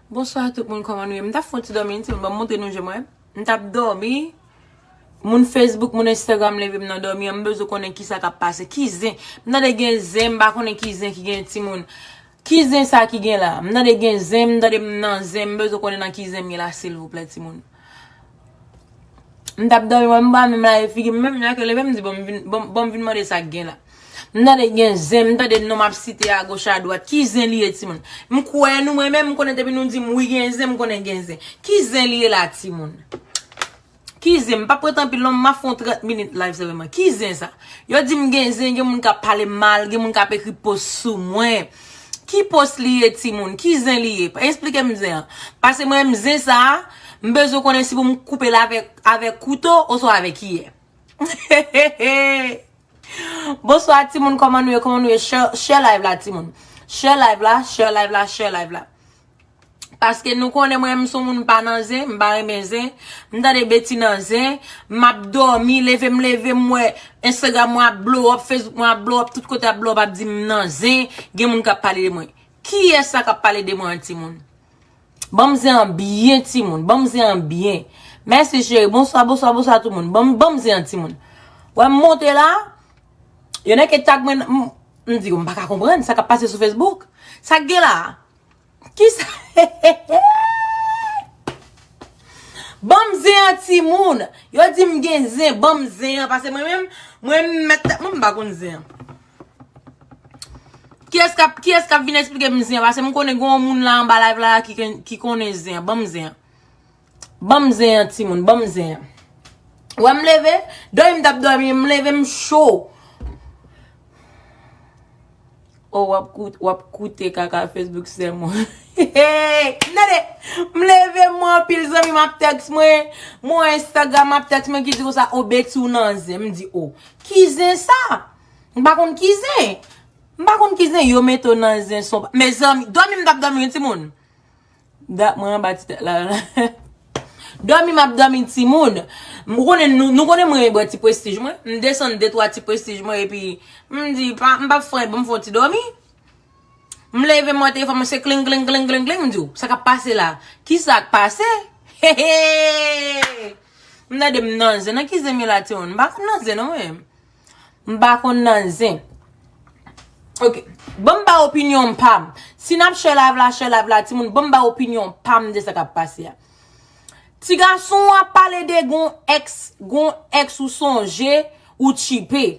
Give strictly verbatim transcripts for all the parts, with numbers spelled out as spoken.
Bonswa tout moun, kòman nou ye? M t ap fè yon ti dòmi, ti moun, ban m montre nou je mwen. M t ap dòmi. Moun Facebook, moun Instagram leve m nan dòmi an, m bezwen konnen kisa k ap pase. Ki zen? M tande gen zen, m pa konnen ki zen ki gen, ti moun. Ki zen sa ki gen la? M tande gen zen, m tande m nan zen, m bezwen konnen nan ki zen m ye la, silvouplè, ti moun. M t ap dòmi, mwen, m pa menm lave figi m, menm jan ke leve, m di, bon, m vin, bon, bon, m vin mande sa k gen la. M tande gen zen, m tande non m ap site agoch adwat. Ki zen li ye, timoun? M kwè nou, mwen menm, m konnen depi nou di m wi gen zen, m konnen gen zen. Ki zen li ye la, timoun? Ki zen? M p ap ret anpil non, m ap fè yon trant minit live sèlman. Ki zen sa? Yo di m gen zen, gen moun k ap pale m mal, gen moun k ap ekri post sou mwen. Ki post li ye, timoun? Ki zen li ye? Esplike m zen an. Paske mwen menm zen sa a, m bezwen konnen si pou m koupe l avèk, avèk kouto oswa avèk kiyè. Bonswa, timoun, kòman nou ye? Kòman nou ye? Share, share live la, timoun. Share live la, share live la, share live la. Paske nou konnen mwen, m se yon moun m pa nan zen, m pa renmen zen. M tande Betty nan zen, m ap dòmi, leve m leve, m wè Instagram mwen ap blow up, Facebook mwen ap blow up, tout kote ap blow up, ap di m nan zen, gen moun k ap pale de mwen. Kiyès sa k ap pale de mwen an, timoun? Ban m zen an byen, timoun. Ban m zen an byen. Mèsi, cheri. Bonswa, bonswa, bonswa, tout moun. Ban m, ban m zen an, timoun. Wè, m monte la. Yo nèk e tag mwen, m, m di, m pa ka konprann sa k ap pase sou Facebook. Sa k gen la? Kisa? Ban m zen an, timoun. Yo di m gen zen, ban m zen an. Paske mwen menm, mwen, m mèt tèt mwen, m pa konn zen an. Kiyès k ap, kiyès k ap vin eksplike m zen an? Paske m konnen gen yon moun la anba live la ki, ki konnen zen an. Ban m zen an. Ban m zen an, timoun. Ban m zen an. Wè m leve, dòmi m t ap dòmi, m leve, m cho. O, w ap kout-, w ap koute kaka Facebook sè mwen. Tande, m leve, m wè anpil zanmi m ap tèks mwen, m wè Instagram ap tèks mwen ki di konsa, o, Betty ou nan zen. M di, o, ki zen sa? M pa konn ki zen. M pa konn ki zen yo mete w nan zen son. Mezanmi, dòmi m t ap dòmi, wi, timoun. Dat mwen anba ti tèt la. Dòmi m ap dòmi, timoun. M konnen nou, nou konnen mwen bwè ti prestij mwen. M desann de twa ti prestij mwen epi m di, pa, m p ap fè anyen, ban m fè yon ti dòmi. M leve, m wè telefòn mwen se kling, kling, kling, kling, kling. M di, o, sa k ap pase la? Kisa k pase? He, he! M tande m nan zen. Nan ki zen m ye la, timoun? M pa konn nan zen non, mwen. M pa konn nan zen. Ok. Ban m ba opinyon pa m. Si n ap share live la, share live la, timoun, ban m ba opinyon pa m de sa k ap pase a. Ti gason an ap pale de gon èks, gon èks ou sonje, ou tchipe.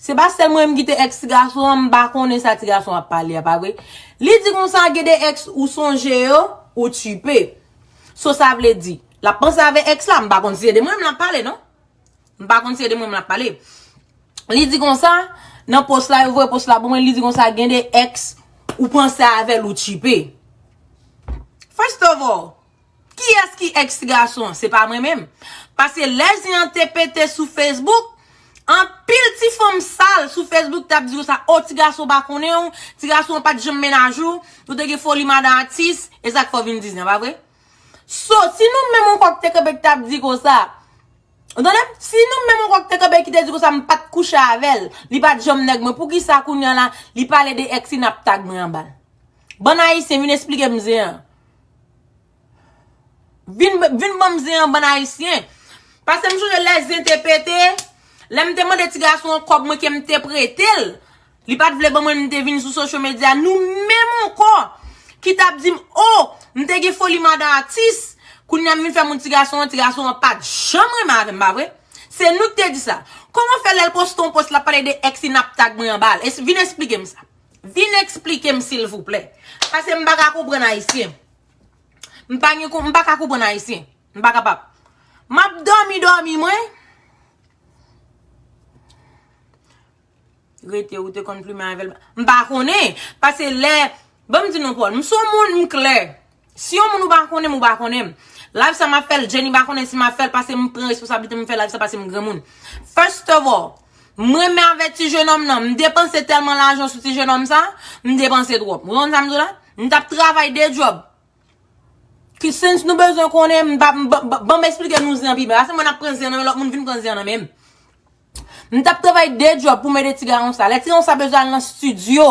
Se pa sèl mwen menm ki te èks ti gason an, m pa konnen sa ti gason an ap pale a, pa vre? Li di konsa, gen de èks ou sonje yo, ou tchipe. So, sa vle di, l ap panse avè èks la, m pa konn si se de mwen menm l ap pale, non. M pa konn si se de mwen menm l ap pale. Li di konsa, nan post la, yo voye post la pou mwen, li di konsa, gen de èks ou panse avè l, ou tchipe. First of all, kiyès ki èks ti gason an? Se pa mwen menm. Paske lè zen an te pete sou Facebook, anpil ti fanm sal sou Facebook t ap di konsa, o, ti gason pa konnen w, ti gason an pa t janm mennaj ou, ou te gen foli madan atis, e sa k fè w vin di zen an, pa vre? So, si nou menm yon kòk te kanpe k t ap di konsa, ou tande m? Si nou menm yon kòk te kanpe ki te di konsa, m pa t kouche avè l, li pa t janm nèg mwen, poukisa kounye a la, li pale de èks li, n ap tag mwen anba l? Bann ayisyen, vin eksplike m zen an. Vin, vin ban m zen an, bann ayisyen. Paske m sonje lè zen te pete, lè m te mande ti gason an kòb mwen ke m te prete l, li pa t vle ban mwen, m te vin sou social media, nou menm ankò, ki t ap di m, o, m te gen foli madan atis, kounye a m vin fè moun ti gason an, ti gason an pa t janm renmen avè m, pa vre? Se nou ki te di sa. Kòman fè lè l poste yon post, l ap pale de èks li, n ap tag mwen anba l? Es-, vin eksplike m sa. Vin eksplike m, silvouplè. Paske m pa ka konprann ayisyen. M pa gen kon-, m pa ka konprann ayisyen. M pa kapab. M ap dòmi, dòmi, mwen. Rete, ou te konn plimen avè l. M pa konnen. Paske lè, ban m di nou, Paul, m se yon moun, m klè. Si yon moun ou pa konnen m, ou pa konnen m. Live sa m ap fè l, Jenny pa konnen si m ap fè l, paske m pran responsablite m fè live sa, paske m granmoun. First of all, m renmen avè ti jenòm nan. M depanse tèlman lajan sou ti jenòm sa, m depanse twòp. Ou konn sa m di w la? M t ap travay de djòb. Ki sens nou bezwen konnen, m pa, m, ban, ban, ban m eksplike nou zen an pi byen. Paske mwen ap pran zen nan men lòt moun vin pran zen nan men m. M t ap travay de djòb pou m ede ti gason sa. Lè ti gason sa bezwen al nan estidyo,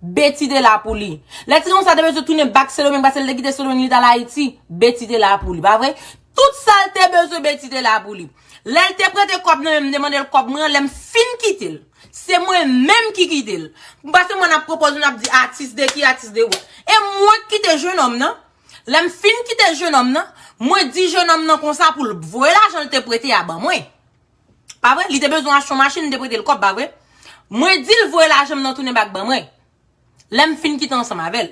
Betty te la pou li. Lè ti gason sa te bezwen tounen back Sendomeng, paske l te kite Sendomeng, li t al Ayiti, Betty te la pou li, pa vre? Tout sa l te bezwen, Betty te la pou li. Lè l te prete kòb nan men m, m te mande l kòb mwen an, lè m fin kite l, se mwen menm ki kite l. Paske mwen ap pwopoze, n ap di atis de ki, atis de wòt. E mwen k kite jenòm nan. Lè m fin kite jenòm nan, mwen di jenòm nan konsa pou l voye lajan l te prete a ban mwen. Pa vre? Li te bezwen achte yon machin, m te prete l kòb, pa vre? Mwen di l voye lajan m nan tounen back ban mwen. Lè m fin kite ansanm avè l.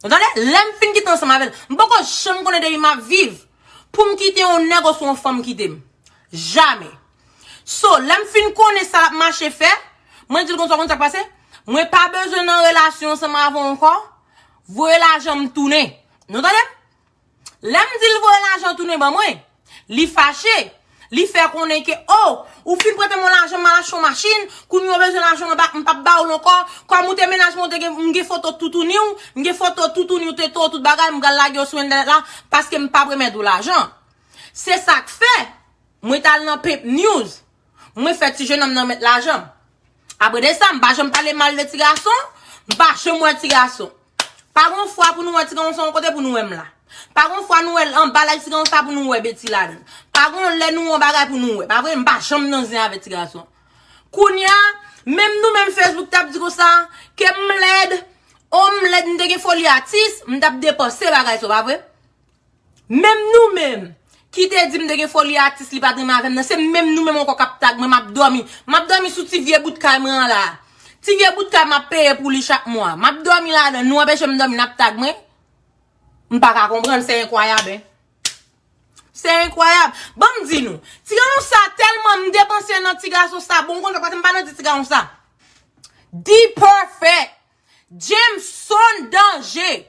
Ou tande? Lè m fin kite ansanm avè l. M poko janm konnen depi m ap viv pou m kite yon nèg oswa yon fanm kite m. Jamè. So, lè m fin konnen sa l ap mache fè, mwen di l konsa, konn sa k pase? Mwen pa bezwen nan relasyon ansanm avè w ankò. Voye lajan m tounen. Nou tande m? Lè m di l voye lajan tounen ban mwen, li fache. Li fè konnen ke, o, ou fin prete mwen lajan, m al achte yon machin, kounye a w bezwen lajan m, m p ap ba w l ankò. Kòm ou te mennaj mwen, ou te gen, m gen foto toutouni w, m gen foto toutouni w, te to tout bagay, m pral lage yo sou entènèt la, paske m p ap remèt ou lajan. Se sa k fè, mwen t al nan Pimp News, mwen fè ti jenòm nan met lajan m. Apre de sa, m pa janm pale mal de ti gason, m pa janm wè ti gason. Pa gon fwa pou nou wè ti gason yon kote pou nou wè m la. Pa gon fwa nou wè l anba live ti gason sa pou nou wè Betty ladan l. Pa gon lè nou wè yon bagay pou nou wè. Pa vre, m pa janm nan zen avèk ti gason. Kounye a, menm nou menm Facebook t ap di konsa, ke m lèd, o m lèd, m te gen foli atis, m t ap depanse bagay sa, pa vre? Menm nou menm, ki te di m te gen foli atis, li pa t renmen avè m nan, se menm nou menm ankò k ap tag mwen, m ap dòmi. M ap dòmi sou ti vye bout kay mwen an la. Ti vye bout kay m ap peye pou li chak mwa. M ap dòmi ladan, nou anpeche m dòmi, n ap tag mwen. M pa ka konprann, se enkwayab, en. Se enkwayab. Ban m di nou, ti gason sa tèlman m depanse nan ti gason sa, bon, ou konn sa, paske m pa nan di ti gason sa. D-Perfect, Jameson Danger.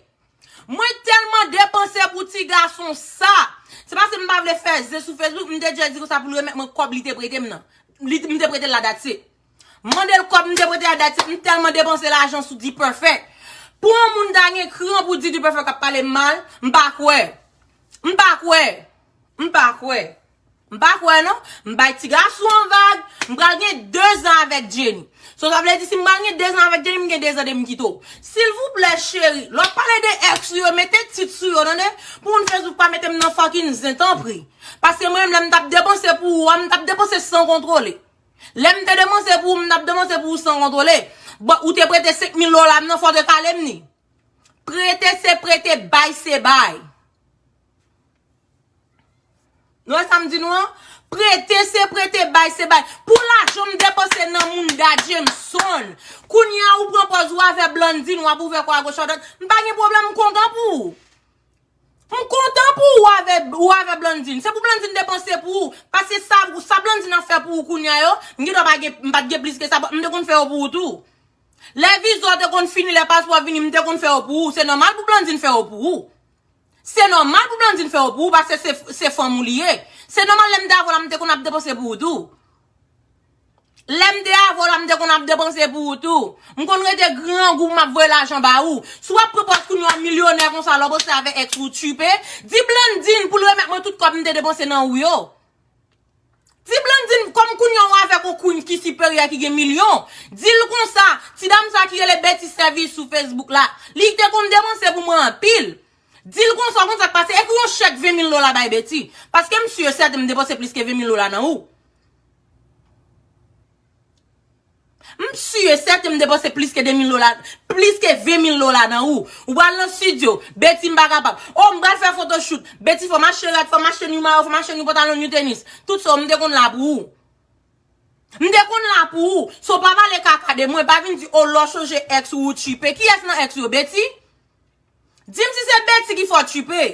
Mwen tèlman depanse pou ti gason sa. Se paske m pa vle fè zen sou Facebook, m te djè di konsa pou l remèt mwen kòb li te prete m nan. Li, m te prete l la, that's it. M mande l kòb m te prete a, that's it. M tèlman depanse lajan sou D-Perfect. Pou yon moun ta gen kran pou di D-Perfect ap pale m mal, m pa kwè. M pa kwè. M pa kwè. M pa kwè non. M bay ti gason an vag. M pral gen de zan avèk Jenny. So, sa vle di si m pral gen de zan avèk Jenny, m gen de zan de m kite w. Silvouplè, cheri, lè w ap pale de ex ou yo, mete tit sou yo, tande? Pou moun Facebook pa mete m nan fucking zen, tanpri. Paske mwen menm, lè m t ap depanse pou ou a, m t ap depanse san kontwole. Lè m te depanse pou ou, m t ap depanse pou ou san kontwole. Bon, ou te prete senk mil dola m nan, fò w te kale m ni. Prete se prete, bay se bay. Nou wè sa m di nou an? Prete se prete, bay se bay. Pou lajan m depanse nan mounda Jameson, kounye a ou pran pòz ou avè Blandine, w ap ouvè kò a goch a dwat. M pa gen pwoblèm, m kontan pou ou. M kontan pou ou avè, ou avè Blandine. Se pou Blandine depanse pou ou. Paske sa, sa Blandine ap fè pou ou kounye a yo, m gendwa pa gen, m pa t gen plis ke sa, but m te konn fè yo pou ou tou. Lè viza w te konn fini, lè paspò vini, m te konn fè yo pou ou. Se nòmal pou Blandine fè yo pou ou. Se nòmal pou Blandine fè yo pou ou, paske se, se fanm ou li ye. Se nòmal, lè m te avè w la, m te konn ap depanse pou ou tou. Lè m te avè w la, m te konn ap depanse pou ou tou. M konn rete grangou, m ap voye lajan ba ou. Si w ap pran pòz kounye a w milyonè konsa, lè w panse avè ex ou tchipe, di Blandine pou l remèt mwen tout kòb m te depanse nan ou yo. Di Blandine, kòm kounye a w avèk yon queen ki siperyè, ki gen milyon, di l konsa, ti dam sa ki rele Betty Service sou Facebook la, li te konn depanse pou mwen anpil. Di l konsa, konn sa k pase, ekri yon chèk ven mil dola bay Betty. Paske m si e sèten m depanse plis ke ven mil dola nan ou. M si e sèten m depanse plis ke de mil dola, plis ke ven mil dola nan ou. Ou pral nan estidyo, Betty m pa kapab. O, m pral fè photoshoot, Betty fò m achte rad, fò m achte new mayo, fò m achte new pantalon, new tenis. Tout sa yo, m te konn la pou ou. M te konn la pou ou. So pa pale kaka de mwen, pa vin di, o, lè w chonje ex ou, ou tchipe. Kiyès nan ex yo, Betty? Di m si se Betty ki fè w tchipe.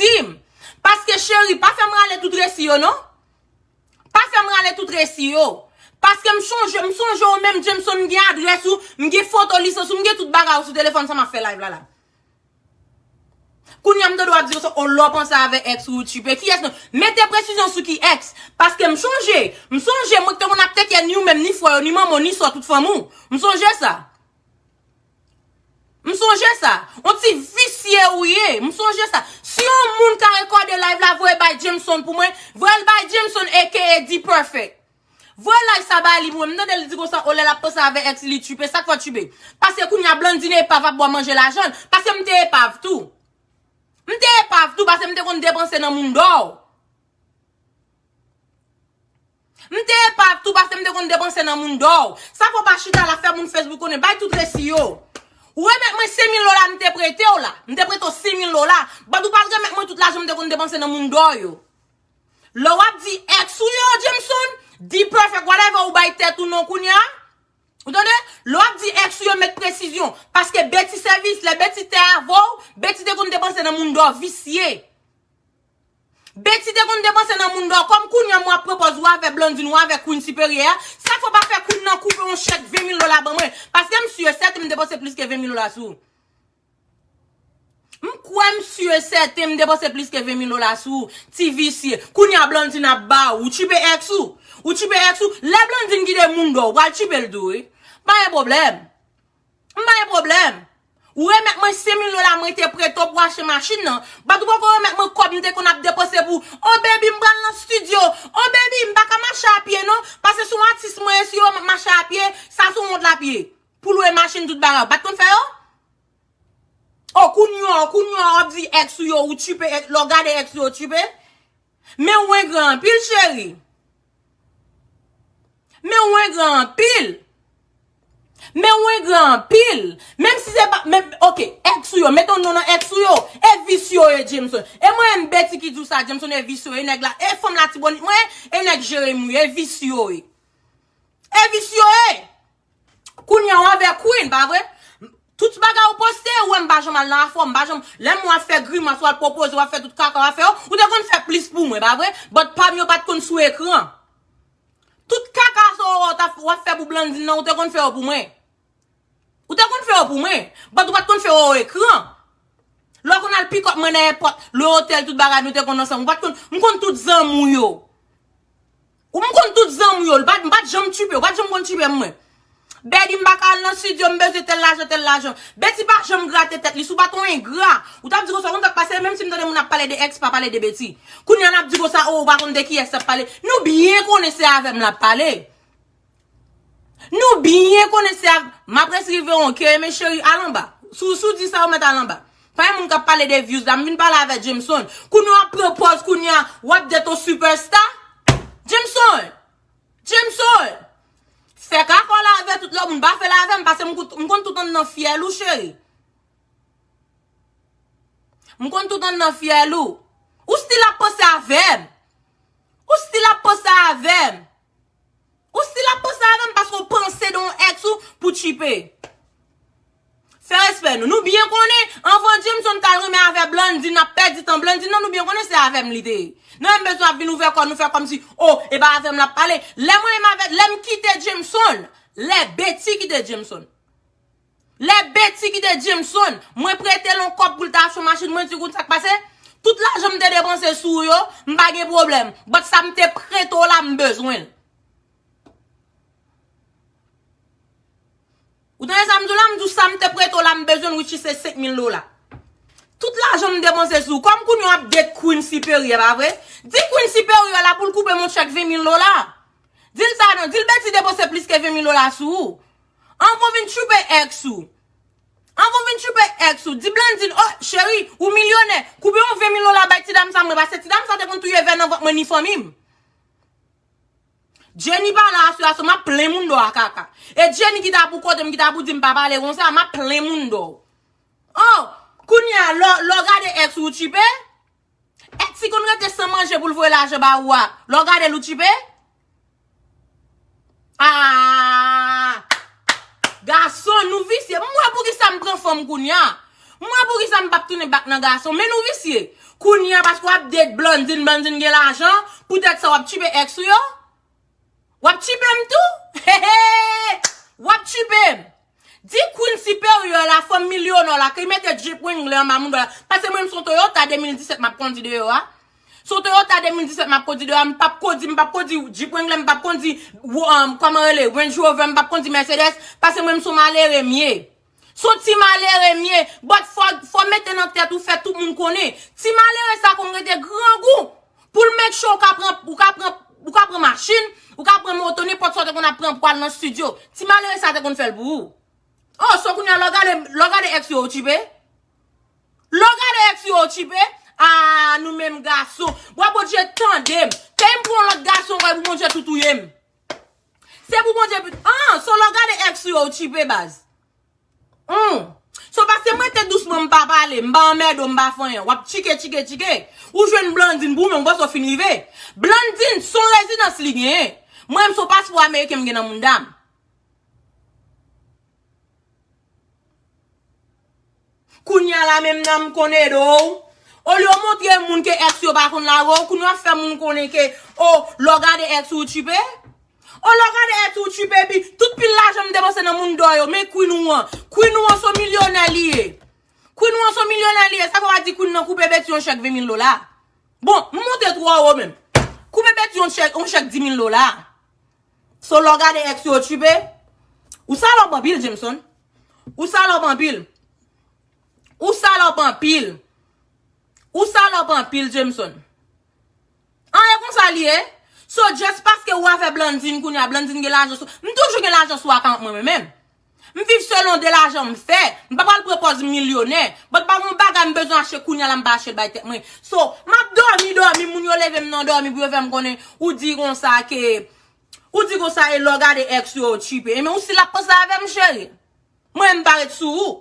Di m. Paske cheri, pa fè m rale tout resi yo non. Pa fè m rale tout resi yo. Paske m chonje, m sonje w menm Jameson, m gen adrès ou, m gen foto lisans ou, m gen tout bagay ou sou telefòn sa m ap fè live la la. Kounye a m tande w ap di konsa, o lè w panse avè ex ou, ou tchipe. Kiyès non? Mete presizyon sou ki ex. Paske m chonje, m sonje mwen ki te konn ap take care ni ou menm, ni frè yo, ni manman w, ni sè w, tout fanmi w. M sonje sa. M sonje sa. On ti visye ou ye. M sonje sa. Si yon moun ka rekòde live la, voye bay Jameson pou mwen. Voye l bay Jameson, aka D-Perfect. Voye live sa bay li pou mwen. M tande l di konsa, o lè l ap panse avè ex li tchipe. Sa k fè w tchipe? Paske kounye a Blandine epav ap bò manje lajan l. Paske m te epav tou. M te epav tou, paske m te konn depanse nan moun dò. M te epav tou, paske m te konn depanse nan moun dò. Sa fè w pa chita la fè moun Facebook konnen, bay tout resi yo. Ou remèt mwen senk mil dola m te prete w la. M te prete w senk mil dola. But ou pa t remèt mwen tout lajan m te konn depanse nan moun dò yo. Lè w ap di ex ou yo, Jameson, D-Perfect, whatever, ou bay tèt ou non kounye a. Ou tande? Lè w ap di ex ou yo, met presizyon. Paske Betty sèvis, lè Betty te avè w, Betty te konn depanse nan moun dò, visye. Betty te konn depanse nan moun dò. Kòm kounye a m w ap pran pòz ou avè Blandine, ou avè Queen Siperyè a, sa fè w pa fè Queen nan koupe yon chèk ven mil dola ban mwen. Paske m si e sèten m depanse plis ke ven mil dola sou ou. M kwè m si e sèten m depanse plis ke ven mil dola sou ou, ti visye. Kounye a Blandine ap ba ou. Ou tchipe ex ou. Ou tchipe ex ou. Lè Blandine kite moun dò, ou pral tchipe l tou, wi. Pa gen pwoblèm. M pa gen pwoblèm. Ou remèt mwen senk mil dola mwen te prete w pou achte machin nan. But ou poko remèt mwen kòb m te konn ap depanse pou, oh baby, m pral nan studio. Oh baby, m pa ka mache a pye non. Paske se yon atis mwen ye, si yo m ap mache a pye, sa se yon wont l ap ye. Pou lwe machin, tout bagay. Ou pa t konn fè yo? O kounye a, kounye a w ap di ex ou yo, ou tchipe, ex- lè w gade ex ou yo, ou tchipe. Men w engran anpil, cheri. Men w engran anpil. Men w engran anpil. Menm si se pa, men, ok, ex ou yo, mete yon non nan ex ou yo. E vis yo ye, Jameson. E mwen menm Betty ki di w sa, Jameson, e vis yo ye, nèg la, e fanm Latibonit mwen, e nèg Jeremi, e vis yo ye. E vis yo ye. Kounye a w avè Queen, pa vre? Tout bagay ou poste, ou wè m pa janm al nan afè w, m pa janm, lè m w ap fè grimas, w al pwopoze, w ap fè tout kaka w ap fè yo, ou te konn fè plis pou mwen, pa vre? But pa m yo pa t konn sou ekran. Tout kaka sa w, w ap, w ap fè pou Blandine nan, ou te konn fè yo pou mwen. Ou te konn fè yo pou mwen, but ou pa t konn fè yo ekran. Lè w konn al pick up mwen nan èpòt, le otèl, tout bagay, nou te konn ansanm. Ou pa t konn, m konn tout zanmi w yo. Ou m konn tout zanmi w yo. Li pa t, m pa t janm tchipe, ou pa t janm konn tchipe mwen. Betty, m pa ka al nan studio, m bezwen tèl lajan, tèl lajan. Betty pa janm grate tèt li, si w pa t yon engra. Ou t ap di konsa, ou konn sa k pase, menm si m tande moun ap pale de ex, pa pale de Betty. Kounye a l ap di konsa, oh, ou pa konn de kiyès l ap pale. Nou byen konnen se avè m l ap pale. Nou byen konnen se ak, m ap resi rive yon ke, men cheri, al anba. Si w, si w di sa, ou mèt al anba. Pa gen moun k ap pale de views la, m vin pale avè Jameson. Kounye a w ap pran pòz, kounye a, w ap dèt yon superstar. Jameson! Jameson! Fè kaka w la avè tout lòt moun, pa fè l avè m, paske m kout-, m konn tout anndan fyèl ou, cheri. M konn tout anndan fyèl ou. Ou still ap panse avè m. Ou still ap panse avè m. Ou still ap panse avè m paske w panse de yon ex ou pou tchipe. Fè respè nou. Nou byen konnen, anvan Jameson t al renmen avè Blandine, n ap pèdi tan Blandine nan, nou byen konnen se avè m li te ye. Nou menm bezwen ap vin ouvè kò nou, fè kòmsi, oh, e pa avè m l ap pale. Lè mwen menm avè, lè m kite Jameson, lè Betty kite Jameson. Lè Betty kite Jameson, mwen prete l yon kòb pou l ta achte yon machin, mwen di, kout sa k pase? Tout lajan m te depanse sou ou yo, m pa gen pwoblèm. But sa m te prete w la, m bezwen l. Ou tande sa m di w la? M di w sa m te prete w la, m bezwen l, which is se senk mil dola. Tout lajan m depanse sou ou. Kòm kounye a w ap date Queen Siperyè, pa vre? Di Queen Siperyè la pou l koupe m yon chèk ven mil dola. Di l sa non, di l Betty depanse plis ke ven mil dola sou ou. Anvan w vin tchipe ex ou. Anvan w vin tchipe ex ou, di Blandine, oh, cheri, ou milyonè, koupe yon ven mil dola bay ti dam sa mwen, paske ti dam sa te konn touye vè nan vant mwen ni fanmi m. Jenny pa la aswè a, so m ap plen moun dò a kaka. E Jenny ki ta pou kote m, ki ta pou di m pa pale konsa, m ap plen moun dò. Oh, kounye a, lè, lè w gade ex ou tchipe, ex ki konn rete san manje pou l voye lajan ba ou a, lè w gade l ou tchipe? Ah! Gason, nou visye. M wè poukisa m pran fanm kounye a. M wè poukisa m p ap tounen back nan gason. Men nou visye. Kounye a, paske w ap date Blandine, Blandine gen lajan, poutèt sa w ap tchipe ex ou yo? W ap tchipe m tou? Hehe! W ap tchipe m. Di Queen Siperyè la, fanm milyonè la, ki mete Jeep Wrangler anba moun dò la. Paske mwen, m se yon Toyota de mil disèt m ap kondi deyò a. Se yon Toyota de mil disèt m ap kondi deyò a, m p ap kondi, m p ap kondi Jeep Wrangler, m p ap kondi, um, kòman rele, Range Rover, m p ap kondi Mercedes, paske mwen, m se yon malere m ye. Se yon ti malere m ye, but fò, fò mete nan tèt ou, fè tout moun konnen. Ti malere sa konn rete grangou pou l make sure ou ka pran, ou ka pran, ou ka pran machin, ou ka pran moto, nenpòt sa w te konn ap pran pou al nan studio. Ti malere sa te konn fè l pou ou. Oh, so kounye a lè w gade, lè w gade ex yo, ou tchipe? Lè w gade ex yo, ou tchipe? Ah, nou menm gason. Bwa Bondye tande m. Ke m pran yon lòt gason ankò, e pou Bondye tou touye m. Se pou Bondye pi-, ah, so lè w gade ex yo, ou tchipe, baz. Hmm. So paske m rete dousman, m pa pale, m pa anmède w, m pa fè anyen. W ap tchike, tchike, tchike. Ou jwenn Blandine pou mwen, ou panse w fin rive. Blandine, se yon rezidans li genyen. Mwen menm, se yon paspò ameriken m gen nan mouda m. Kounye a la menm nan m konn ede w. Olye w montre moun ke ex yo pa konn lage w, kounye a w ap fè moun konnen ke, o, lè w gade ex ou tchipe. O, lè w gade ex ou tchipe, epi tout pil lajan m depanse nan moun dò yo, men queen ou an. Queen ou an se yon milyonè li ye. Queen ou an se yon milyonè li ye, sa fè w a di queen nan koupe Betty yon chèk ven mil dola. Bon, m monte twò wo menm. Koupe Betty yon chèk, yon chèk di mil dola. So, lè w gade ex yo tchipe, ou salòp anpil, Jameson. Ou salòp anpil. Ou salòp anpil. Ou salòp anpil, Jameson. An, e konsa li ye. So, just paske ou avè Blandine kounye a, Blandine gen lajan sou, m toujou gen lajan sou akant mwen, mwen menm. M viv selon de lajan m fè. M pa pral pran pòz milyonè. But pa gon bagay m bezwen achte kounye a la, m pa achte l bay tèt mwen. So, m ap dòmi, dòmi, moun yo leve m nan dòmi pou yo fè m konnen, ou di konsa ke, ou di konsa e lè w gade ex yo, ou tchipe. Ebyen, ou si l ap panse avè m, cheri. Mwen, m pa ret sou ou.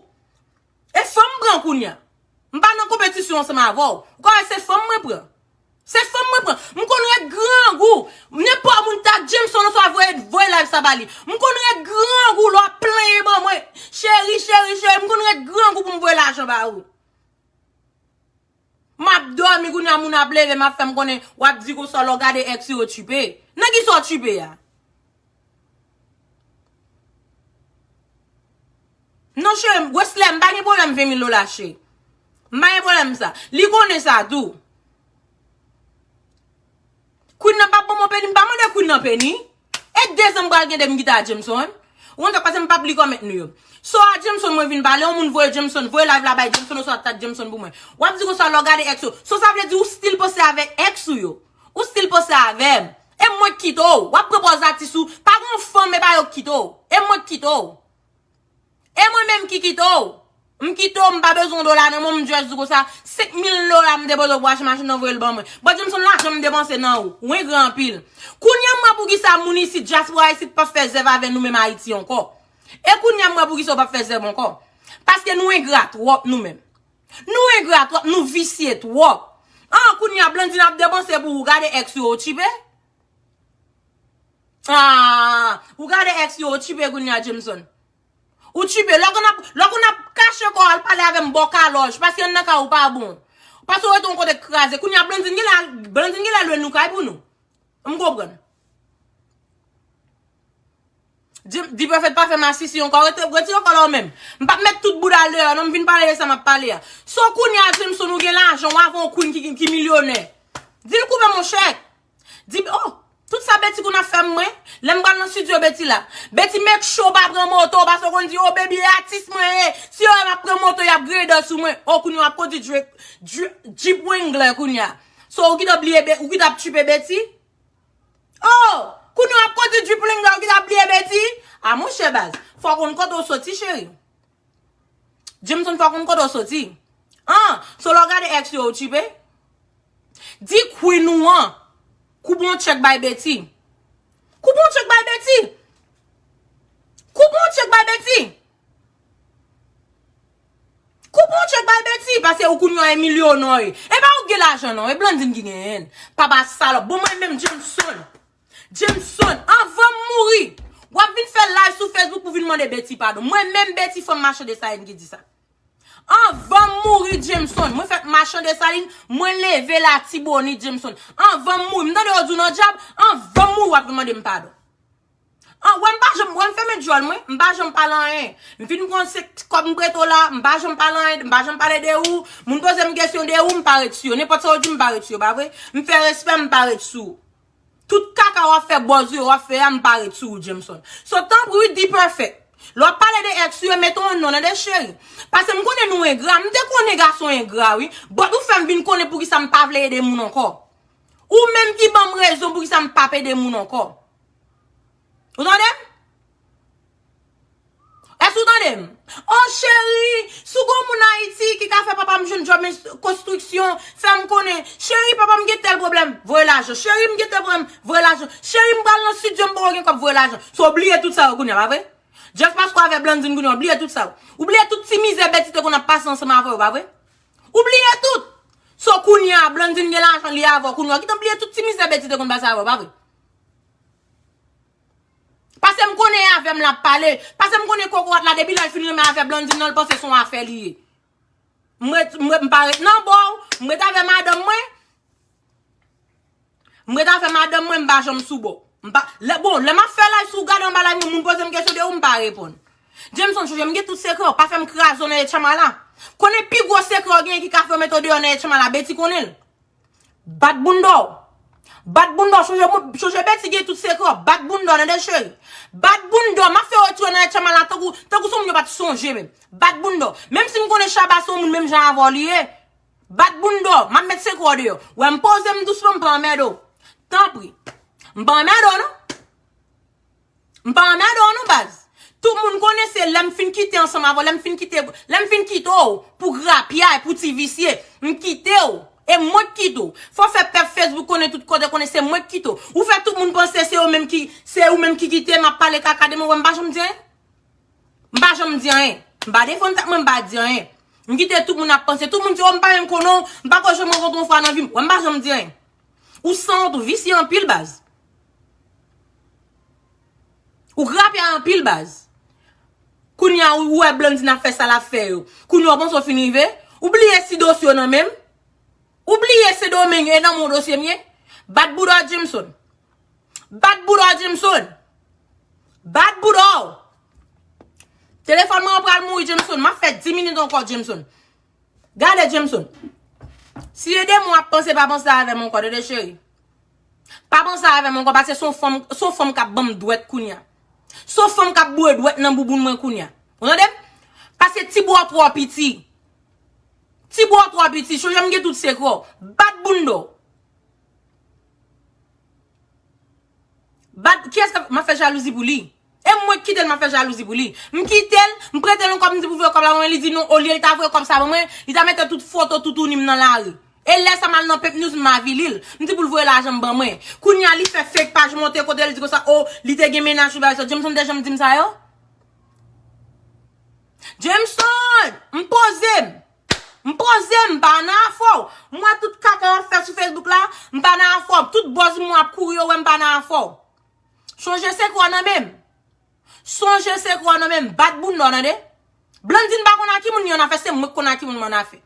E fanm m pran kounye a. M pa nan konpetisyon ansanm avè w. Ou ka wè se fanm mwen pran. Se fanm mwen pran. M konn ret grangou. Nenpòt moun ta Jameson oswa voye, voye live sa ba li. M konn ret grangou lè w ap plenyen ban mwen. Cheri, cheri, cheri, m konn ret grangou pou m voye lajan ba ou. M ap dòmi kounye a, moun ap leve, m ap fè m konnen, w ap di konsa lè w gade ex yo tchipe. Nan kisa w tchipe a? Non, cheri, Wesley, m pa gen pwoblèm ven mil dola, cheri. M pa gen pwoblèm sa. Li konnen sa tou. Queen nan p ap ban mwen peni, m pa mande Queen nan peni. E de zan m pral gen de m kite a Jameson. Ou konn sa k pase, m p ap li kòmèt nou yo. So a Jameson mwen vin pale, yon moun voye Jameson, voye live la bay Jameson, oswa tag Jameson pou mwen. W ap di konsa lè w gade ex yo. So sa vle di ou still panse avèk ex ou yo. Ou still panse avè m. E mwen k kite w. W ap pran pòz atis ou. Pa gen yon fanm, e pa yo k kite w. E mwen k kite w. E mwen menm ki kite w. M kite w, m pa bezwen yon dola nan men w, m just di konsa, senk mil dola m depoze pou achte machin nan voye l ban mwen. But Jameson, lajan m depanse nan ou. Ou engra anpil. Kounye a m wè poukisa moun isit, dyaspora isit, p ap fè zèv avè nou menm Ayiti ankò. E kounye a m wè poukisa w p ap fè zèv ankò. Paske nou engra twòp nou menm. Nou engra twòp, nou visye twòp. An, kounye a Blandine ap depanse pou ou, gade ex yo, ou tchipe? Ah, ou gade ex yo, ou tchipe kounye a Jameson. Ou tchipe, lè w konn ap, lè w konn ap kache kò w al pale avè m bò kalòj, paske anndan kay ou pa bon. Paske w rete yon kote kraze. Kounye a Blandine genlè, Blandine genlè lwe nou kay pou nou. M konprann. Di, di Perfect pa fè masisi ankò, rete, retire kò la w menm. M p ap met tout bouda l deyò, non, m vin pale de sa m ap pale a. So kounye a Jameson ou gen lajan, w avè yon queen ki, ki milyonè. Di l koupe monchè. Di, oh, tout sa Betty konn ap fè m mwen. Lè m pral nan studio Betty la. Betty make sure w pa pran moto, paske w konn di, oh, baby, e atis mwen ye. Si yo wè m ap pran moto, y ap grade sou mwen. Oh, kounye a w ap kondui Jeep, Jeep, Jeep Wrangler kounye a. So, ou kite ap bliye Be-, ou kite ap tchipe Betty? Oh, kounye a w ap kondui Jeep Wrangler, ou kite ap bliye Betty? A monchè baz, fò w konn kote w soti, cheri. Jameson fò konn kote w soti. An, so lè w gade ex yo, ou tchipe? Di queen ou an, koupe yon tchèk bay Betty. Koupe yon tchèk bay Betty. Koupe yon tchèk bay Betty. Koupe yon tchèk bay Betty, paske ou kounye a e milyonè w ye. E pa ou k gen lajan non, e Blandine ki genyen l. Papa salòp. Bon mwen menm Jameson. Jameson, anvan m mouri, w ap vin fè live sou Facebook pou vin mande Betty padon. Mwen menm Betty fanm machan Desalin ki di sa. Anvan m mouri Jameson, mwen fèt machan Desalin, mwen leve Latibonit Jameson. Anvan m mouri, m tande yo di w nan dyab, anvan m mouri w ap vin mande m padon. An, wè m pa janm, wè m fèmen djòl mwen, m pa janm pale anyen. M fin pran se kòb m prete w la, m pa janm pale anyen, m pa janm pale de ou. Moun poze m kesyon de ou, m pa ret sou yo. Nenpòt sa yo di, m pa ret sou yo, pa vre? M fè respè, m pa ret sou ou. Tout kaka w ap fè, bòz yo w ap fè a, m pa ret sou ou, Jameson. So, tanpri, wi, D-Perfect. Lè w ap pale de ex ou yo, mete yon non, tande cheri. Paske m konnen nou engra. M te konnen gason engra, wi. But ou fè m vin konnen poukisa m pa vle ede moun ankò. Ou menm ki ban m rezon poukisa m p ap ede moun ankò. Ou tande m? Èske ou tande m? Oh cheri, si w gon moun Ayiti ki ka fè papa m jwenn djòb konstriksyon, fè m konnen. Cheri, papa m gen tèl pwoblèm, voye lajan. Cheri, m gen tèl pwoblèm, voye lajan. Cheri, m pral nan estidyo, m poko gen kòb, voye lajan. So w bliye tout sa yo kounye a, pa vre? Just paske w avè Blandine kounye a, w bliye tout sa yo. Ou bliye tout ti mizè Betty te konn ap pase ansanm avè w, pa vre? Ou bliye tout. So kounye a, Blandine gen lajan li avè w kounye a, ou gentan bliye tout ti mizè Betty te konn pase avè w, pa vre? Paske m konnen e avè m l ap pale. Paske m konnen kokorat la, depi lè l fin renmen avè Blandine nan, l panse se yon afè li ye. M ret, m ret, m pa ret nan bò w, m ret avè madanm mwen. M ret avè madanm mwen, m pa janm sou bò. M pa, lè, bon, lè m ap fè live, si w gade anba live mwen, moun poze m kesyon de ou, m pa reponn. Jameson, chonje m gen tout sekrè w, pa fè m kraze w nan etchanm la. Konnen pi gwo sekrè w genyen ki ka fè yo mete w deyò nan etchanm la, Betty konnen l. Bat bounda w. Bat bounda w. Chonje, chonje Betty gen tout sekrè w. Bat bounda w, tande cheri. Bat bounda w. M ap fè w retire nan etchanm la tankou, tankou se yon moun yo pa t sonje menm. Bat bounda w. Menm si m konnen Shabba se yon moun menm jan avè w li ye. Bat bounda w. M ap met sekrè w deyò. Wè m poze m dousman, m pa anmède w. Tanpri. M pa anmède w non. M pa anmède w non baz. Tout moun konnen se lè m fin kite ansanm avè w, lè m fin kite, lè m fin kite w pou grapyay, pou ti visye, m kite w. E mwen k kite w. Fò fè pèp Facebook konnen tout kote, konnen se mwen k kite w. Ou fè tout moun panse se ou menm ki, se ou menm ki kite m ap pale kaka de mwen, wè m pa janm di anyen. M pa janm di anyen. M pa defann tèt mwen, m pa di anyen. M kite tout moun ap panse, tout moun di, oh, m pa menm konnen w, m pa ko janm rankontre w yon fwa nan vi m. Wè m pa janm di anyen. Ou sanwont, ou visye anpil baz. Ou grapyay anpil baz. Kounye a ou wè Blandine ap fè sa l ap fè yo. Kounye a ou panse w fin rive. Ou bliye si dosye w nan men m. Ou bliye Sendomeng e nan men w dosye m ye. Bat bounda w Jameson. Bat bounda w Jameson. Bat bounda w. Telefòn mwen an pral mouri Jameson. M ap fè dis minit ankò Jameson. Gade Jameson. Si e de mwen w ap panse, pa panse avè m ankò, tande cheri. Pa panse avè m ankò, paske se yon fanm, se yon fanm k ap ban m dwèt kounye a. Se yon fanm k ap boure dwèt nan bouboun mwen kounye a. Ou tande m? Paske ti bra w twò piti. Ti bra w twò piti, chonje m gen tout sekrè w. Bat bounda w. Bat, kiyès k ap, m ap fè jalouzi pou li? E mwen k kite l, m ap fè jalouzi pou li. M kite l, m prete l yon kòb, m di pou voye kòb la ban mwen, li di non, olye l ta voye kòb sa ban mwen, li ta mete tout foto toutouni m nan lari. E lè sa m al nan Pep News, m avili l. M di pou l voye lajan m ban mwen. Kounye a, li fè fake paj monte kote l di konsa, oh, li te gen mennaj, li bagay sa. Jameson te janm di m sa yo? Jameson, m poze m. M poze m, m pa nan afè w. M wè tout kaka w ap fè sou Facebook la, m pa nan afè w. Tout buzz mwen ap kouri yo wè m pa nan afè w. Chonje sekrè w nan men m. Chonje sekrè w nan men m. Bat bounda w, tande? Blandine pa konn a ki moun li an afè, se mwen k konn a ki moun mwen an afè.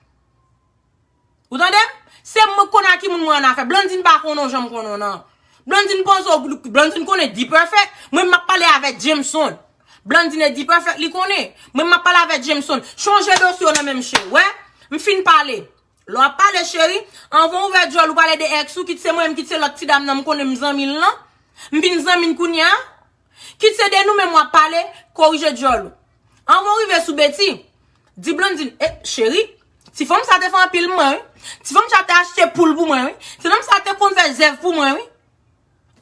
Ou tande m? Se mwen k konn a ki moun mwen an afè. Blandine pa konnen w jan m konnen w nan. Blandine panse w, Blandine konnen D-Perfect. Mwen m ap pale avèk Jameson. Blandine e D-Perfect li konnen. Mwen m ap pale avèk Jameson. Chonje dosye w nan men m cheri. Wè, m fin pale. Lè w ap pale cheri, anvan w ouvè djòl ou pale de ex ou, kit se mwen menm, kit se lòt ti dam nan m konnen m zanmi l lan. M vin zanmi l kounye a. Kit se de nou menm w ap pale, korije djòl ou. Anvan w rive sou Betty, di Blandine, e, cheri, ti fanm sa te fè anpil pou mwen, wi. Ti fanm sa te achte poul pou mwen, wi. Ti fanm sa te konn fè zèv pou mwen, wi.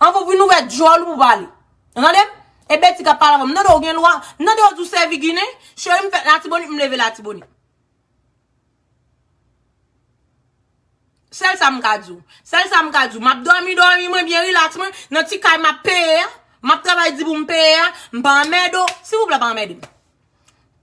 Anvan w vin ouvè djòl ou pou pale. Ou tande m? E Betty k ap pale avè w. M tande w gen lwa, m tande w di w sèvi ginen, cheri m fèt Latibonit, m leve Latibonit. Sèl sa m ka di w. Sèl sa m ka di w. M ap dòmi, dòmi, mwen byen rilaks, mwen. Nan ti kay m ap peye a. M ap travay di pou m peye a. M pa anmède w. Silvouplè, pa anmède m.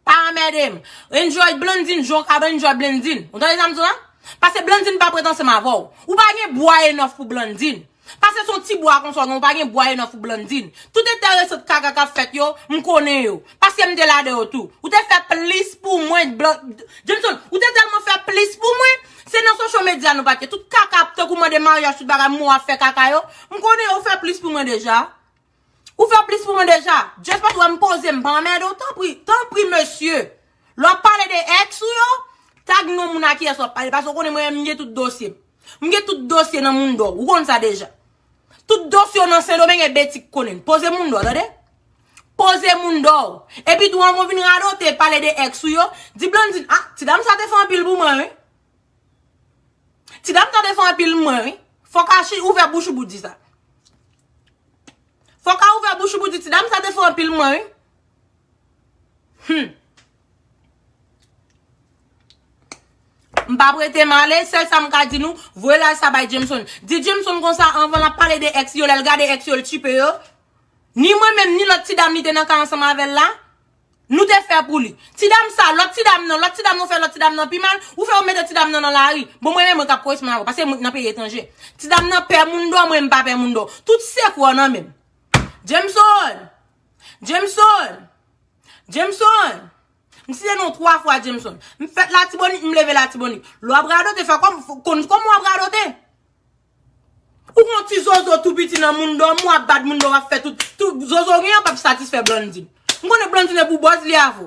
Pa anmède m. Enjoy Blandine, jan w ka enjoy Blandine. Ou tande sa m di w la? Paske Blandine pa prèt ansanm avè w. Ou pa gen bwa enòf pou Blandine. Paske se yon ti bwa konsa w gen, ou pa gen bwa enòf pou Blandine. Tout enteresan kaka k ap fèt yo, m konnen yo. Paske m te la de yo tou. Ou te fè plis pou mwen, Blan-, Jameson, ou te tèlman fè plis pou mwen. Se nan social media nou pa t ye. Tout kaka ap tankou mande maryaj, tout bagay, mwen w ap fè kaka yo. M konnen yo, ou fè plis pou mwen deja. Ou fè plis pou mwen deja. Just paske w wè m poze, m pa anmède w, tanpri, tanpri, mesye. Lè w ap pale de ex ou yo, tag non moun a kiyès w ap pale, paske w konnen mwen menm m gen tout dosye. M gen tout dosye nan Mundo, ou konn sa deja. Tout dosye w nan Sendomeng e Betty k konnen l. Poze Mundo, tande? Poze moun dò. Epi tou anvan w vin radote, pale de ex ou yo, di Blandine, ah, ti dam sa te fè anpil pou mwen, wi. Ti dam sa te fè anpil pou mwen, wi. Fòk a chi ouvè bouch ou pou di sa. Fòk a ouvè bouch ou pou di ti dam sa te fè anpil pou mwen, wi. Hmm. M p ap rete m ale, sèl sa m ka di nou, voye live sa bay Jameson. Di Jameson konsa anvan l ap pale de ex yo, lè l gade ex yo, l tchipe yo. Ni mwen menm, ni lòt ti dam li te nan kay ansanm avè l la, nou te fè pou li. Ti dam sa, lòt ti dam nan, lòt ti dam nan fè lòt ti dam nan pi mal, ou fè yo mete ti dam nan nan lari. Bon, mwen menm, mwen k ap koresponn avè w, paske mwen nan peyi etranje. Ti dam nan pè moun dò, mwen m pa pè moun dò. Tout sekrè w nan men m. Jameson! Jameson! Jameson! M site non w twa fwa, Jameson. M fèt Latibonit, m leve Latibonit. Lè w ap radote, fè kòm, konn kòman w ap radote. Ou gon ti zozo tou piti nan moun dòm, w ap bat moun dòm, w ap fè tout, tout zozo w genyen p ap satisfè Blandine. M konnen Blandine e pou bòz li avè w.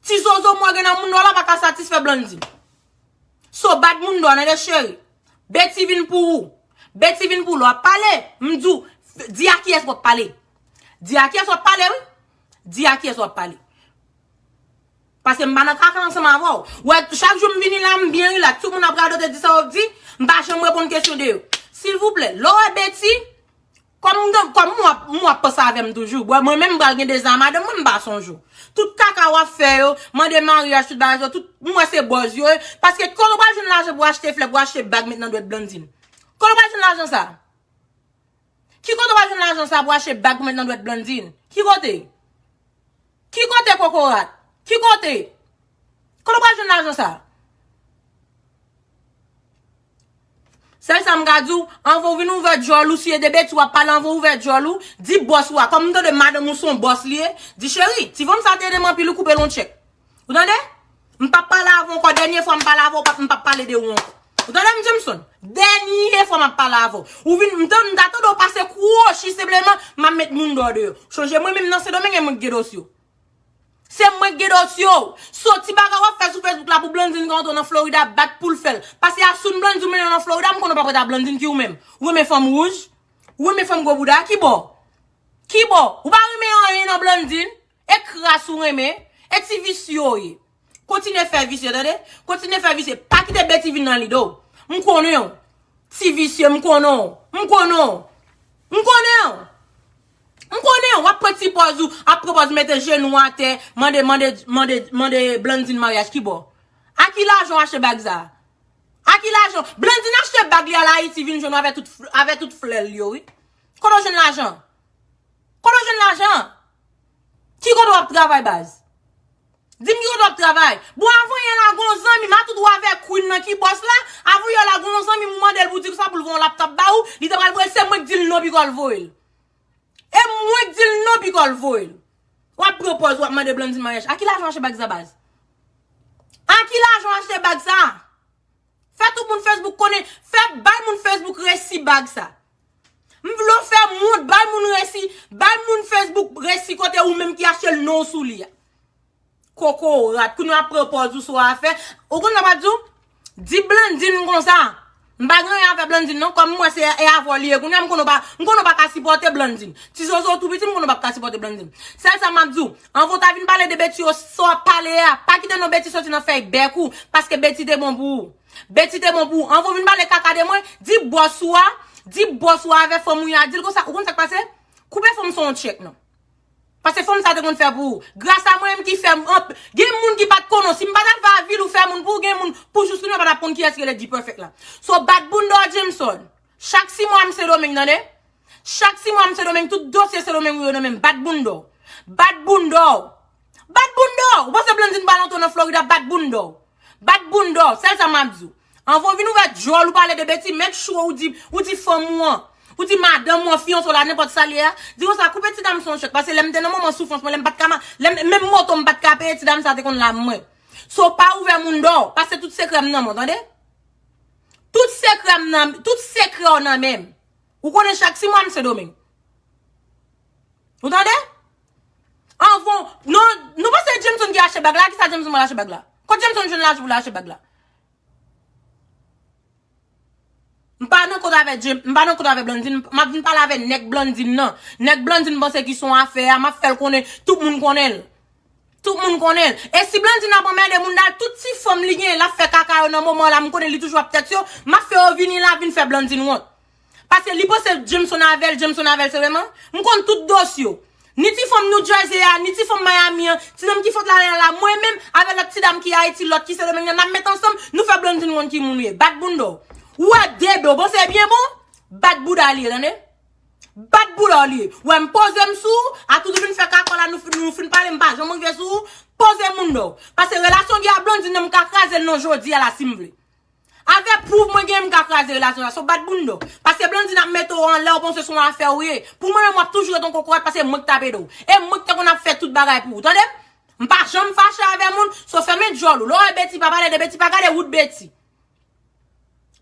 Ti zozo mwen gen nan moun dòm la pa ka satisfè Blandine. So bat moun dòm, tande cheri. Beti vin pou ou. Beti vin pou ou. Lè w ap pale, m di w, di a kiyès w ap pale. Di a kiyès w ap pale, wi. Di a kiyès w ap pale. Paske m pa nan kaka ansanm avè w. Wè, chak jou m vini la, m byen rilaks. Tout moun ap radote, di sa yo di, m pa janm reponn kesyon de yo. Silvouplè, lè w wè Beti, kòm m gen, kòm m w ap, m w ap panse avè m toujou. Bon, mwen menm m pral gen deza madanm mwen, m pa sonje w. Tout kaka w ap fè yo, mande maryaj, tout bagay sa, tout, m wè se bòz yo ye. Paske kote w pral jwenn lajan pou achte flè, pou achte bag met nan dwèt Blandine? Kote w pral jwenn lajan sa? Ki kote w pral jwenn lajan sa pou achte bag pou met nan dwèt Blandine? Ki kote? Ki kote, kokorat? Ki kote? Kote w pral jwenn lajan sa? Sèl sa m ka di w, anvan w vin ouvè djòl ou, si e de Beti w ap pale, anvan w ouvè djòl ou, di bòs ou a, kòm m tande madanm ou se yon bòs li ye, di cheri, ti fanm sa te ede m anpil, ou koupe l yon tchèk. Ou tande? M p ap pale avè w ankò. Dènye fwa m pale avè w, m p ap pale de ou ankò. Ou tande m, Jameson? Dènye fwa m ap pale avè w. Ou vin, m ta, m ta tande w pase kwochi senpleman, m ap met moun dò deyò. Chonje mwen menm nan Sendomeng, e mwen k gen dosye w. Se mwen k gen dosye w. So ti bagay w ap fè sou Facebook la pou Blandine ka antre nan Florida, bat pou l fè l. Paske a soun Blandine ou mennen nan Florida, m konnen w p ap ret a Blandine ki ou menm. Ou renmen fanm wouj? Ou renmen fanm gwo bouda? Ki bò? Ki bò? Ou pa renmen anyen nan Blandine? E kras ou renmen, e ti visye w ye. Kontinye fè visye, tande? Kontinye fè visye. Pa kite Beti vin nan lide w. M konnen w. Ti visye, m konnen w. M konnen w. M konnen w. M konnen w. W ap pran ti pòz ou, ap pran pòz mete jenou atè, mande, mande, mande, mande Blandine maryaj ki bò? A ki lajan w achte bag sa? A ki lajan? Blandine achte bag li al Ayiti vin jwenn w avè tout, avè tout flè l yo, wi. Kote w jwenn lajan? Kote w jwenn lajan? Ki kote w ap travay, baz? Di m ki kote w ap travay. Bon, avan yè la, gon zanmi m, a tout ou avè Queen nan ki bòs la, avan yè la, gon zanmi m ou mande l pou di sa pou l voye yon laptop ba ou, li te pral voye, se mwen k di l non piko l voye l. E mwen k di l non piko l voye l. W ap pran pòz, w ap mande Blandine maryaj. A ki lajan w achte bag sa, baz? A ki lajan w achte bag sa? Fè tout moun Facebook konnen, fè bay moun Facebook resi bag sa. M vle w fè moun, bay moun resi, bay moun Facebook resi kote ou menm ki achte l non w sou li a. Kokorat, kounye a pran pòz ou sou afè. Ou konn sa m ap di w? Di Blandine konsa. M pa gen anyen avè Blandine non, kòm m wè se e avè w li ye. Kounye a m konnen w pa, m konnen w pa ka sipòte Blandine. Ti zozo w tou piti, m konnen w p ap ka sipòte Blandine. Sèl sa m ap di w, anvan w ta vin pale de Beti yo, sa w ap pale a, pa kite non Beti soti nan fèy bèk ou, paske Beti te bon pou ou. Beti te bon pou ou. Anvan w vin pale kaka de mwen, di bòs ou a, di bòs ou a avè fanm ou a, di l konsa, ou konn sa k pase? Koupe fanm sa yon tchèk non. Paske fanm sa te konn fè pou ou. Gras a mwen menm ki fè m anp-, gen moun ki pa t konnen w. Si m pa t al fè avil ou fè moun pou ou, gen moun pou jis kounye a pa t ap konn kiyès ki rele D-Perfect la. So, bat bounda w, Jameson. Chak sis mwa m Sendomeng, tande? Chak sis mwa m Sendomeng, tout dosye Sendomeng ou yo nan men m. Bat bounda w. Bat bounda w. Bat bounda w. Ou panse Blandine pral antre nan Florida, bat bounda w. Bat bounda w. Sèl sa m ap di w. Anvan w vin ouvè djòl ou pale de Beti, make sure ou di, ou di fanm ou an, ou di madanm ou an, fiyanse w la, nenpòt sa l ye a, di konsa, koupe ti dam sa yon tchèk, paske lè m te nan moman soufrans mwen, lè m pa t ka ma-, lè m, menm moto m pa t ka peye, ti dam sa te konn lav mwen. So, pa ouvè moun dò, paske tout sekrè m nan men w, tande? Tout sekrè m nan, tout sekrè w nan men m. Ou konnen chak sis mwa m Sendomeng. Ou tande? Anvan, nou, nou panse Jameson ki achte bag la? Kisa Jameson pral achte bag la? Kot Jameson jwenn lajan pou l achte bag la? M pa nan kont avè James, m pa nan kont avè Blandine, m ap vin pale avè nèg Blandine nan. Nèg Blandine panse ki se yon afè a, m ap fè l konnen, tout moun konnen l. Tout moun konnen l. E si Blandine ap anmède moun nan, tout ti fanm li genyen, l ap fè kaka yo nan moman la, m konnen li toujou ap tèks yo, m ap fè yo vini la, vin fè Blandine wont. Paske li panse Jameson avè l, Jameson avè l, se vre man. M konn tout dosye yo. Ni ti fanm New Jersey a, ni ti fanm Miami an, ti nonm ki fòt la la, mwen menm, avè lòt ti dam ki Ayiti, lòt ki Sendomeng nan, n ap met ansanm, nou fè Blandine wont ki moun ou ye. Bat bounda w. Ou wè de do, bon, se byen bon, bat bouda li ye, tande? Bat bouda w li ye. Ou wè m poze m sou ou, a tout vin fè kakò la, nou fin, nou fin pale, m pa janm rive sou ou, poze moun do. Paske relasyon gen a Blandine nan m ka kraze l nan jodi a la si m vle. Avè pwouv mwen gen m ka kraze relasyon sa, so bat bounda w. Paske Blandine ap mete w anlè, ou panse se yon afè ou ye. Pou mwen menm w ap toujou ret yon kokorat paske mwen k t ap ede w. E mwen k te konn ap fè tout bagay pou ou, tande? M pa janm fache avè moun, so fèmen djòl ou. Lè w wè Betty pa pale de Betty, pa gade wout Betty.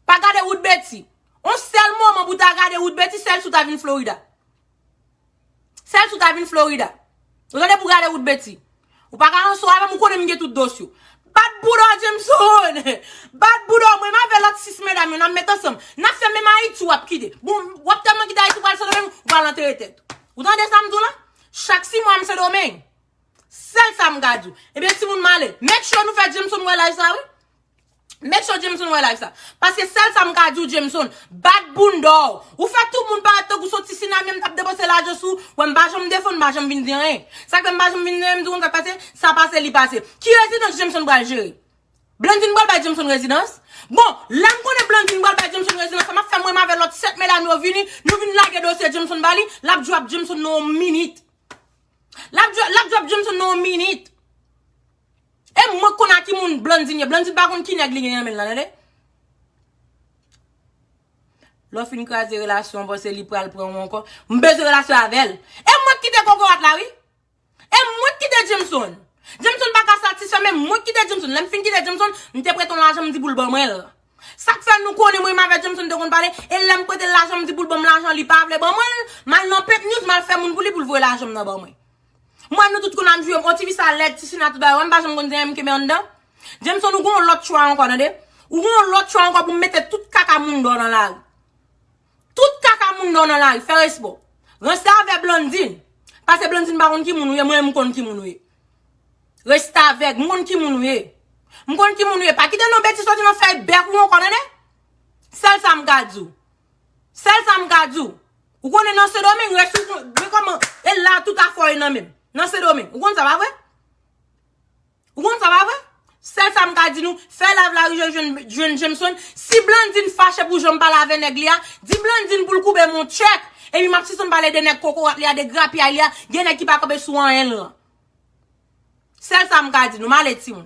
Pa gade wout Betty. On sèl moman pou ta gade wout Betty, sèl si w ta vin Florida. Sèl si w ta vin Florida. Ou tande pou gade wout Betty. Ou pa ka anso avè m, ou konnen m gen tout dosye w. Bat bouda w Jameson. Bat bouda w, mwen m avè lòt sis medam yo, n ap met ansanm. N ap fè menm Ayiti w ap kite. Bon, w ap tèlman kite Ayiti, ou pral Sendomeng, ou pral antere tèt ou. Ou tande sa m di w la? Chak sis mwa m Sendomeng. Sèl sa m ka di w. Ebyen, timoun m ale. Make sure nou fè Jameson wè live sa, wi. Make sure Jameson wè live sa. Paske sèl sa m ka di w, Jameson, bat bounda w. Ou fè tout moun parèt tankou se yon ti sinamyon m t ap depanse lajan sou ou. Wè, m pa janm defann, m pa janm vin di anyen. Sa k fè m pa janm vin di anyen, m di w konn sa k pase, sa pase, li pase. Ki rezidans Jameson pral jere? Blandine pral bay Jameson rezidans? Bon, lè m konnen Blandine pral bay Jameson rezidans, sa m ap fè mwen avè lòt sèt medam yo vini, nou vin lage dosye Jameson ba li, l ap drop Jameson nan yon minit. L ap drop, l ap drop Jameson nan yon minit. E mwen k konn a ki moun Blandine ye. Blandine pa konn ki nèg li gen nan men l la, tande? Lè w fin kraze relasyon an, panse li pral pran w ankò. M bezwen relasyon avè l. E mwen k kite kokorat la, wi. E mwen k kite Jameson. Jameson pa ka satisfè, men mwen k kite Jameson. Lè m fin kite Jameson, m te prete yon lajan, m di pou l ban mwen l. Sa k fè nou konnen mwen menm avè Jameson te konn pale, e lè m prete l lajan, m di pou l ban m lajan, li pa vle ban mwen l, m al nan Pep News, m al fè moun pou li, pou l voye lajan m nan ban mwen. Mwen, nou tout konn ap jwe, on ti fi sa lèd, ti sina tout bagay, wè m pa janm konn se M K M anndan. Jameson, ou gon lòt chwa ankò, tande? Ou gon lòt chwa ankò pou m mete tout kaka moun dò nan lari. Tout kaka moun dò nan lari, fè respè w. Ranse avè Blandine. Paske Blandine pa konn ki moun ou ye, mwen, m konn ki moun ou ye. Restavèk, m konn ki moun ou ye. M konn ki moun ou ye. Pa kite non Betty soti nan fèy bèk ou ankò, tande? Sèl sa m ka di w. Sèl sa m ka di w. Ou konnen nan Sendomeng, rès ou, men kòman, e la tout afè w ye nan men m. Nan Sendomeng. Ou konn sa, pa vre? Ou konn sa, pa vre? Sèl sa m ka di nou, fè live la rive jwenn, jwenn Jameson. Si Blandine fache pou jan m pale avè nèg li a, di Blandine pou l koube m yon tchèk. Epi m ap sispann pale de nèg kokorat li a, de grapyay li a, gen nèg ki pa kanpe sou anyen l lan. Sèl sa m ka di nou, m ale timoun.